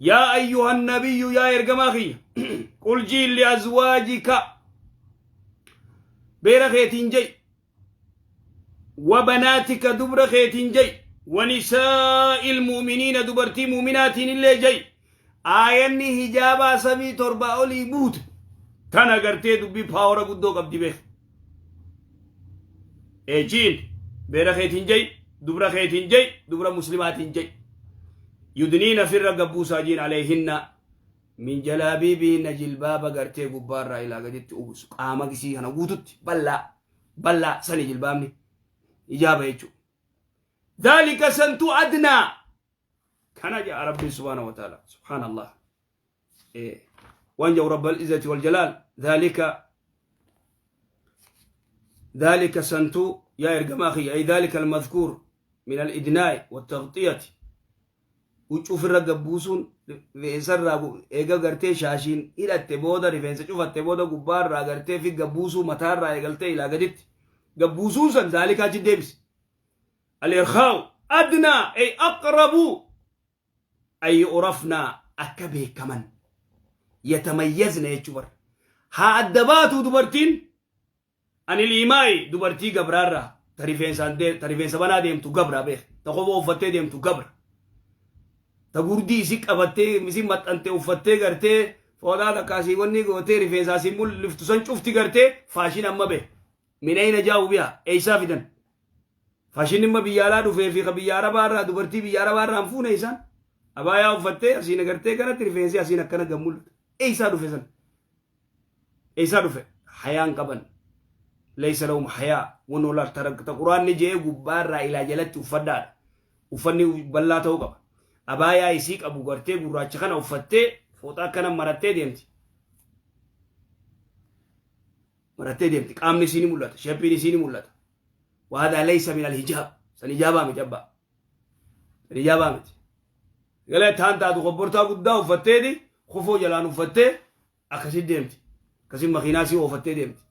Yaa ayyuhan nabiyyu, yaa ergamaa kiyya, qul jiin liazwaajika, beera keetiin jei, wa banaatika, dubra keetiin jei, wa nisaa'il mu'miniina, dubartii mu'minaatiin illee jei. Aayanni hijaabaa samii torbaa olii buute tana gartee dubbii paawara guddoo qabdi beek. Eejiin beera keetiin jei, dubra keetiin jei, dubra muslimaatiin jei. Yudniina firra gabbuusaa jiin, alayhinna min jalaabiibihinna, jilbaaba gartee gubbaarraa ilaa gaditti uwwisu, qaama isii kana guututti bal'aa bal'aa sani jilbaabni hijaaba jechuudha. Dhaalika santu adnaa kana ja'a Rabbiin subhaanahu wa ta'ala. Subhaanallah. Waan jedhu Rabbal izzati wal jalaal, dhaalika santu yaa ergamaa kiyya, ay dhaalika almadhkuur min al-idnaa'i wattagxiyati, huccuu ofirra gabbuusuun rifeensarraa eega gartee shaashiin hidhatte booda, rifeensa cufatte booda, gubbaarraa gartee fi gabbuusuu, mataarraa eegaltee ilaa gaditti gabbuusuun san zaalikaa achi deebise. Al-irkhaa'u adnaa ay aqrabu ay yu'rafnaa, akka beekaman, yatamayyazna jechuu bar, haa adda baatuu dubartiin anil iimaa'i, dubartii gabraarraa, ta rifeensaan ta rifeensa banaa deemtu gabra beek, ta kofoo uffattee deemtu gabra, ta gurdii isi qabattee isi maxxante uffattee gartee foodaa takka asii wanni gootee rifeensa asii mul'iftu san cufti gartee faashin amma beek. Min ayna jaa'u biha? Eeysaa fidan? Faashinni amma biyya alaa dhufee fi ka biyya arabaa irraa, dubartii biyya arabaa irraa hin fuune isaan. Abaayaa uffattee asiin agartee kanatti rifeensi asiin akkana gad mul'ata. Eeysaa dhufe san? Eeysaa dhufe? Hayaan qaban. Laysa lahum hayaa. Wanoo laal ta quraanni je'ee gubbaarraa ilaa jalatti uffadhaadha. Uffanni bal'aa ta'uu qaba. Abaayaa isii qabu gartee gurraacha kana uffattee fooxaa akkana marattee deemti. Marattee deemti. Qaamni isii ni mul'ata. Sheppiin isii ni mul'ata. Wahadaa laysa min alhijaab. San hijaabaa miti abbaa. San hijaabaa miti. Galee taan taatu kobbortaa guddaa uffatteeti kofoo jalaan uffattee akkasi deemti. Akkasi makiinaa isii oofattee deemti.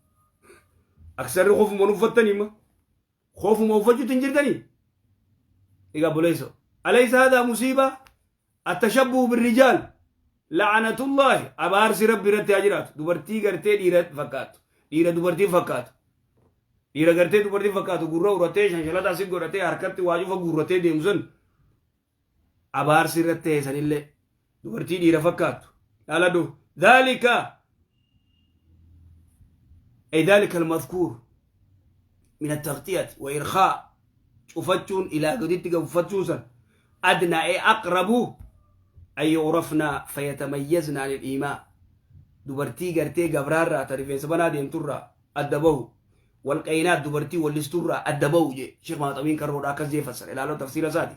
Aksarri kofuma uffattanii imma. Kofuma uffachuutti hin jirtanii? Egaa buleesso. Alaysa hadaa musiibaa? Attashabbuhu birrijaal. La'anatullaahi, abaarsi Rabbi irratti haa jiraatu. Dubartii gartee dhiira fakkaattu. Dhiira dubartii fakkaatu. Dhiira gartee dubartii fakkaatu gurra uratee shanshalata asii godhatee harkatti waa cufa guurratee deemu sun abaarsi irratti ta'e sanillee dubartii dhiira fakkaattu. Dhaaladhu. Dhaalika ay dhaalika almadkuur min attaqxiyati wa irkaa, cufachuun ilaa gaditti gad uffachuun san, adnaa ay aqrabu an yu'rafna fayatamayyazna anil iimaa, dubartii gartee gabraarraa ta rifeensa banaa deemturraa adda bahu, walqayinaat, dubartii wallisturraa adda bahu jee. Sheekh Maaxamiin Karroodha akkas jee fassara, ilaaloo tafsiira isaati.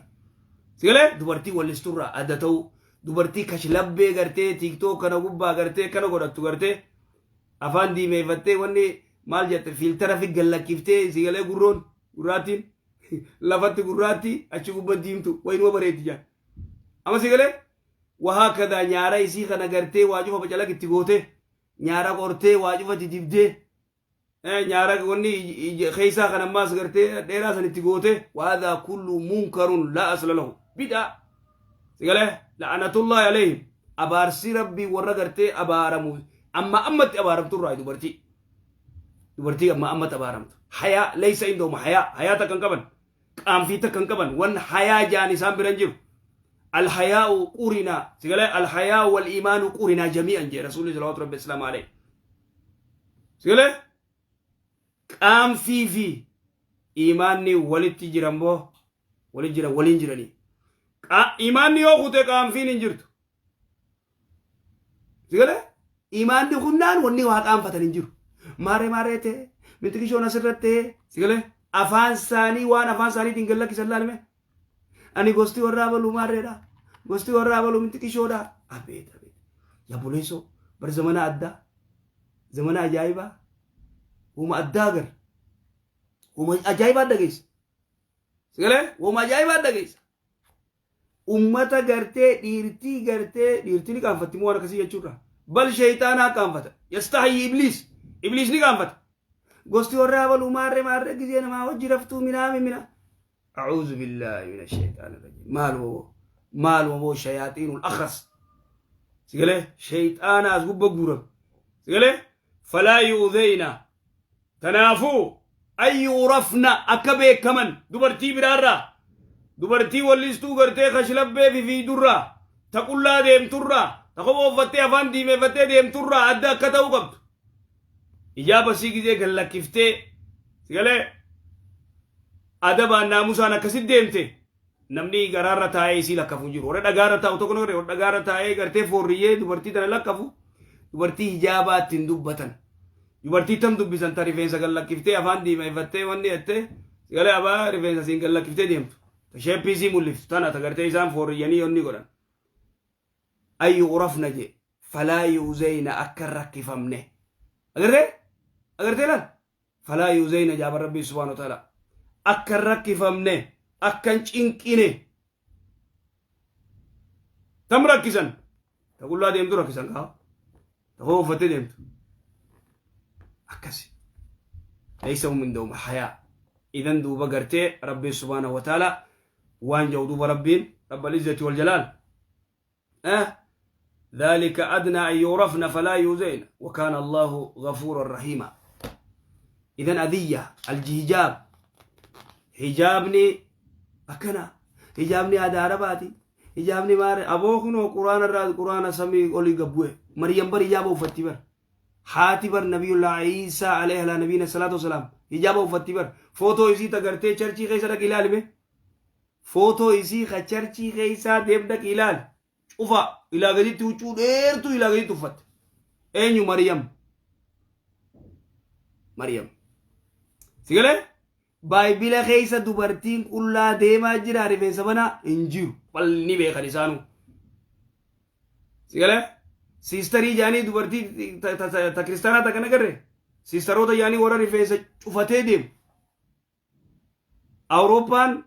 Sigalee dubartii wallisturraa adda ta'uu, dubartii kashlabbee gartee TikTok kana gubbaa gartee kana godhattu, gartee afaan diimeeffattee, wanni maal jette, filter fi gallakkiftee, sigalee gurroon gurraattiin lafatti gurraatti achi gubba diimtu wayinuma bareeddi jaan. Amma sigalee wahaa kadaa nyaara isii kana gartee waa cufa bacalaq itti gootee, nyaara qortee, waa cufa itti dibdee, nyaara wanni keessaa kan ammaas gartee dheeraa san itti gootee, wahadaa kullu munkarun laa asla lahu, bid'aa. Sigalee la'anatullaahi alayhim, abaarsi Rabbii warra gartee abaaramu amma ammatti abaaramtu irraa, dubartii amma ammatti abaaramtu. Hayaa laysa indahum hayaa, hayaa takka hin qaban, qaanfii takka hin qaban, wan hayaa jaan isaan biran jiru. Alhayaa'u qurina, sigalee alhayaa'u wal iimaanu qurina jamii'an jee Rasuulli salawaatu Rabbi islaamu alayhi. Sigalee qaanfii fi iimaanni walitti jiran boo, walitti jiran, waliin jiranii. Iimaanni yoo kute qaanfiin hin jirtu. Sigalee iimaanni kunnaan wanni waa qaanfatan hin jiru. Maaree maaree ta'e mintikishoon asirratti ta'e, sigalee afaan isaanii waan afaan isaaniitiin gad lakkisan laalme. Ani gosti warraa baluu maarreedha. Gosti warraa baluu mintikishoodha. Abeet abeet. Yaa buleessoo, bar zamana addaa. Zamana ajaa'ibaa. Uuma addaa agarra. Uuma ajaa'ibaa dhageessa. Sigalee uuma ajaa'ibaa dhageessa. Ummata gartee dhiirtii gartee dhiirtii ni qaanfatti moo waan akkasii jechuudha. Bal sheeyxaanaa qaanfata. Yastahyi ibliis. Ibliis ni qaanfata. Gosti warraa baluu maarree maarree gizee namaa wajji raftuu minaami mina. A'uuzu billaahi mina sheeyxaana rajiim. Maal woboo? Maal woboo shayaaxiinul akhras. Sigalee sheyxaana as gubba guurame. Sigalee falaa yu'udheyna. Tanaafuu an yu'rafna akka beekaman dubartii biraarraa dubartii wallistuu gartee kashlabbee fi fiidurraa ta qullaa deemturraa ta kophoo uffattee afaan diimeeffattee deemturraa adda akka ta'uu qabdu. Ijaaba sii gizee gad lakkiftee sigalee adabaan naamusaan akkasit deemte namni garaarra taa'ee isii lakkafu hin jiru. Warra dhagaarra taa'u tokko warra dhagaarra taa'ee gartee foorriyyee dubartii tana lakkafu dubartii hijaabaa ittiin dubbatan. Dubartii tam dubbisan ta rifeensa gad lakkiftee afaan diimeeffattee wanni jettee sigalee abaa rifeensa siin gad lakkiftee deemtu. Ta sheeppii isii mul'iftu tana ta gartee isaan foorriyyanii onni godhan. An yu'rafna jee falaa yu'zayna akka hin rakkifamne. Agartee? Agartee laal? Falaa yu'zayna jaaba Rabbii subhaanahu wa ta'ala. Akka hin rakkifamne, akka hin cinqine. Tam rakkisan? Ta qullaa deemtu rakkisan kaa. Ta koo uffattee deemtu. Akkasi. Laysa hum indahum hayaa. Idan duuba gartee Rabbiin subhaanahu wa ta'ala waan jedhu duuba Rabbiin Rabbal izzati wal jalaal. ذلك أدنى أن يعرفن فلا يؤذين وكان الله غفورا رحيما. إذن أذية الحجاب حجابني أكنا حجابني هذا عرباتي حجابني مار أبو كنو قرآن الراد قرآن سمي قولي قبوه مريم بر حجاب وفتي بر حاتي بر نبي الله عيسى عليه على نبينا الصلاة والسلام حجاب وفتي بر فوتو إسي تغرتي چرچي خيسا رك إلالي Footoo isii ka charchii keessaa deem dhaqi ilaali. Cufa ilaa gaditti huccuu dheertuu ilaa gaditti uffatte. Eenyu Mariyam? Mariyam. Si galee? Baayibila keessa dubartiin qullaa deemaa jira rifeensa banaa hin jiru. Wal ni beekan isaanuu. Si galee? Siistarii jaanii dubartii ta kiristaanaa takka nagarre. Siistaroota jaanii warra rifeensa cufatee deemu. Awurooppaan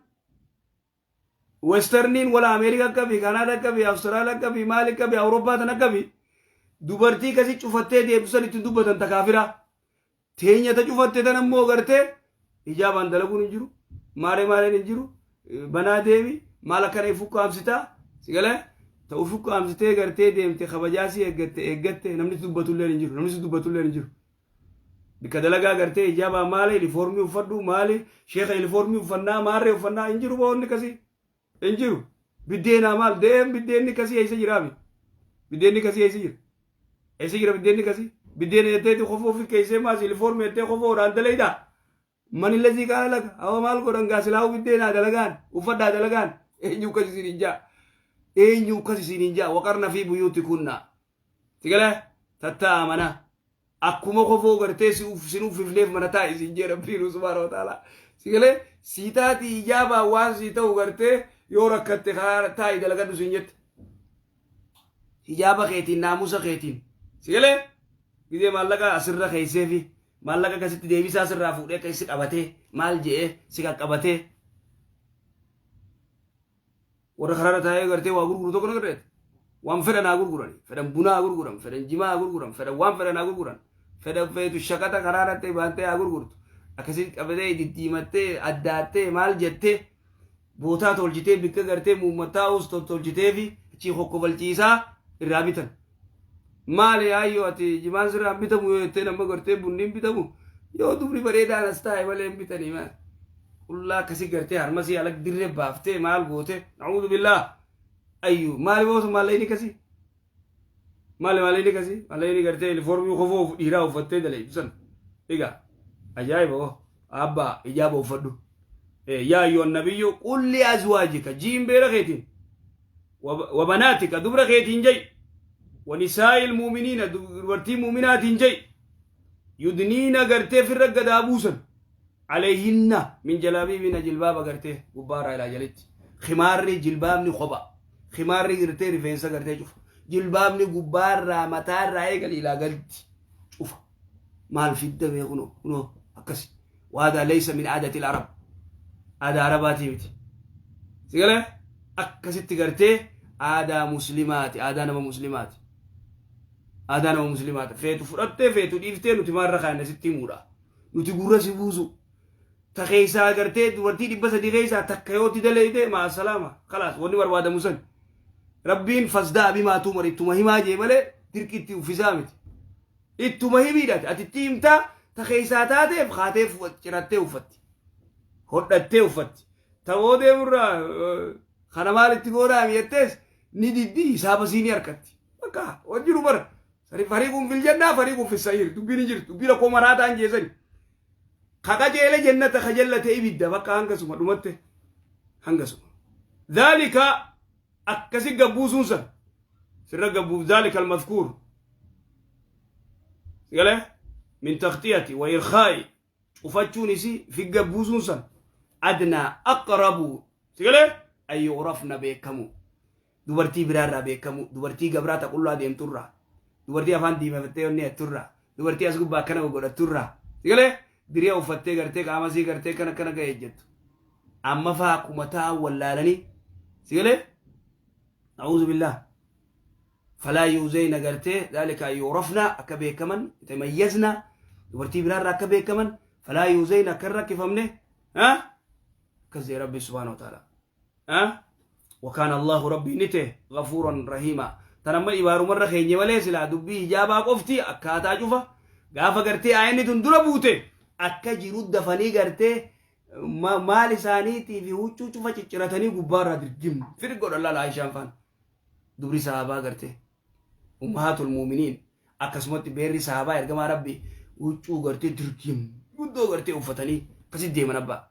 Westerniin wala Ameerikaa akka fi Kaanaada akka fi Awustiraaliyaa akka fi maali akka fi Awurooppaa tan akka fi dubartii kasi cufattee deemtu san ittiin dubbatan ta kaafiraa. Teenya ta cufatte tan ammoo gartee hijaabaan dalaguun hin jiru maaree maareen hin jiru banaa deemi maal akkana if ukkaamsitaa si galee ta uf ukkaamsitee gartee deemte kabajaa si eeggatte eeggatte namni si dubbatullee hin jiru namni si dubbatullee hin jiru. Bikka dalagaa gartee hijaabaa maali ilifoormii uffadhu maali sheeka ilifoormii uffannaa maarree uffannaa hin jiru boonni kasii hin jiru biddeenaa maal deem biddeenni kasii eessa jiraami biddeenni kasii eessa jira eessa jira biddeenni kasii biddeena jetteeti kofoo fi keessee maas ilifoormii jettee kofoo odhaan dalaydaa mani lazii qaala laka awa maal godhan gaa silaa'uu biddeenaa dalagaan uffadhaa dalagaan eenyu akkas isin hin jaa eenyu akkas isin hin jaa waqarna fi buyuuti kunnaa sigalee tattaa'a mana Akkuma kofoo gartee si uff sin uffifneef mana taa'i siin jee Rabbiin subhaanahu wa ta'ala. Si galee sii taati ijaabaa waan sii ta'u gartee yoo rakkatte karaa taa'i dalagadhu siin jette. Hijaaba keetiin naamusa keetiin. Si galee gizee maallaqa asirra keessee fi maallaqa akkasitti deebisaa sirraa fuudhee akka si qabatee maal je'ee si qaqqabatee Warra karaarra taa'ee gartee waa gurguru tokko nagarreet. Waan fedhan haa gurguran. Fedhan bunaa haa gurguran. Fedhan jimaa haa gurguran. Fedhan waan fedhan haa gurguran. Fedhan feetu shaqaxa karaarratti baantee haa gurgurtu. Akkasitti qabatee diddiimattee addaattee maal jettee bootaa tolchitee bikka gartee muummattaa'us tottolchitee fi achii kokkobalchiisaa irraa bitan. Maali yaayyoo ati jimaan sirraa hin bitamu yoo jettee nama gartee bunni hin bitamu yoo dubri bareedaan as taa'e malee hin bitanii maal. Qullaa akkasii gartee harmasii ala dirree baaftee maal goote na'uudhu billaah ayyu maali boosu maallayni kasii maali maallayni kasii maallayni gartee ilifoormii kofoo dhiiraa uffattee dalaytu san egaa ajaa'iba oo abbaa ijaaba uffadhu yaa ayyuhan nabiyyu qul li azwaajika jiin beera keetiin wabanaatika dubra keetiin jai wanisaa'il mu'miniina dubartii mu'minaatiin jai yudniina gartee firra gadaa buusan alayhinna min jalaabiibina jilbaaba gartee gubbaarraa ilaa jalitti khimaarri jilbaabni kopha khimaarri gartee rifeensa gartee cufa jilbaabni gubbaarraa mataarraa eegali ilaa galitti cufa maal fidda mee kunoo kunoo akkasi waadaa laysa min aadati arab aadaa arabaatii miti si galee akkasitti gartee aadaa muslimaati aadaa nama muslimaati aadaa nama muslimaati feetu fudhattee feetu dhiiftee nuti maarra kaanne sitti himuudha nuti gurra si buusu ta keessaa gartee dubartii 300 keessaa takka yoo itti daleeyte maa salaama kalaas wanni barbaadamu san Rabbiin fasdaa bimaa tuumar ittuma himaa jee malee dirqitti uffisaa miti. Ittuma himiidhaati. Ati itti himtaa ta keessaa taateef kaatee cirattee uffatti. Hodhattee uffatti. Ta boo deemurraa kana maal itti goonaami jettees ni diddi hisaaba sii ni harkatti. Bakka waan jiru bara. Sari fariiquun fil jannaa fariiquun fis sa'iir dubbiin hin jirtu. Dubbii rakkoo maraataan jeesani. Ka qajeele jannata ka jallate ibidda bakka hangasuma dhumatte hangasuma. Dhaalika akkasi gabbuusuun san sirra gabbuuf dhaalika almadkuur. Sigalee min taqxiyati wa irkhaa'i cufachuun isii fi gabbuusuun san adnaa aqrabu sigalee an yu'rafna beekamu dubartii biraarraa beekamu dubartii gabraa ta qullaa deemturraa dubartii afaan diimafattee onni jetturraa dubartii as gubbaa akkana godhatturraa sigalee diriya uffattee gartee qaama sii gartee kana kana ga'e jettu amma faa akkuma ta'an wallaalanii sigalee a'uuzu billaah falaa yuuzeyna gartee dhaalika an yu'rafna akka beekaman yatamayyazna dubartii biraarraa akka beekaman falaa yuuzeyna akka hin rakkifamne akkas jee rabbi subhaanahu wa ta'ala wakaana allahu rabbii ni ta'e ghafuuran rahiima tan amma ibaarumarra keenye malee silaa dubbii hijaabaa qofti akkaataa cufa gaafa gartee aayanni tun dura buute akka jiru dafanii gartee maal isaaniitii fi huccuu cufa cicciratanii gubbaarraa dirgim fir godhan laala Aishaan faan dubri sahaabaa gartee ummahaatul muuminiin akkasumatti beerri sahaabaa ergamaa rabbi huccuu gartee dirgim guddoo gartee uffatanii akkasitti deeman abbaa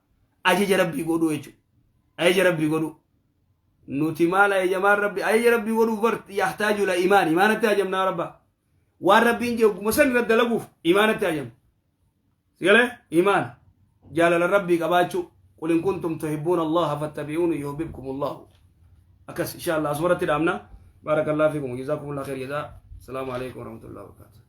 ajaja rabbii godhuu jechuudha ajaja rabbii godhuu nuti maal ajajamaan rabbi ajaja rabbii godhuuf bar yahtaaju ila imaan imaanatti ajamnaa rabba waan rabbiin jee ogguma san irra dalaguuf imaanatti ajamna Sigalee imaana jaalala rabbii qabaachuu qul in kuntum tuhibbuuna allaha fattabi'uuni yuhbibkum allahu akkas insha allah asumarratti dhaabna baarakallahu fiikum jazaakumullahu khayr jazaa. Assalaamu alaikum warahmatullahi wabarakatuh.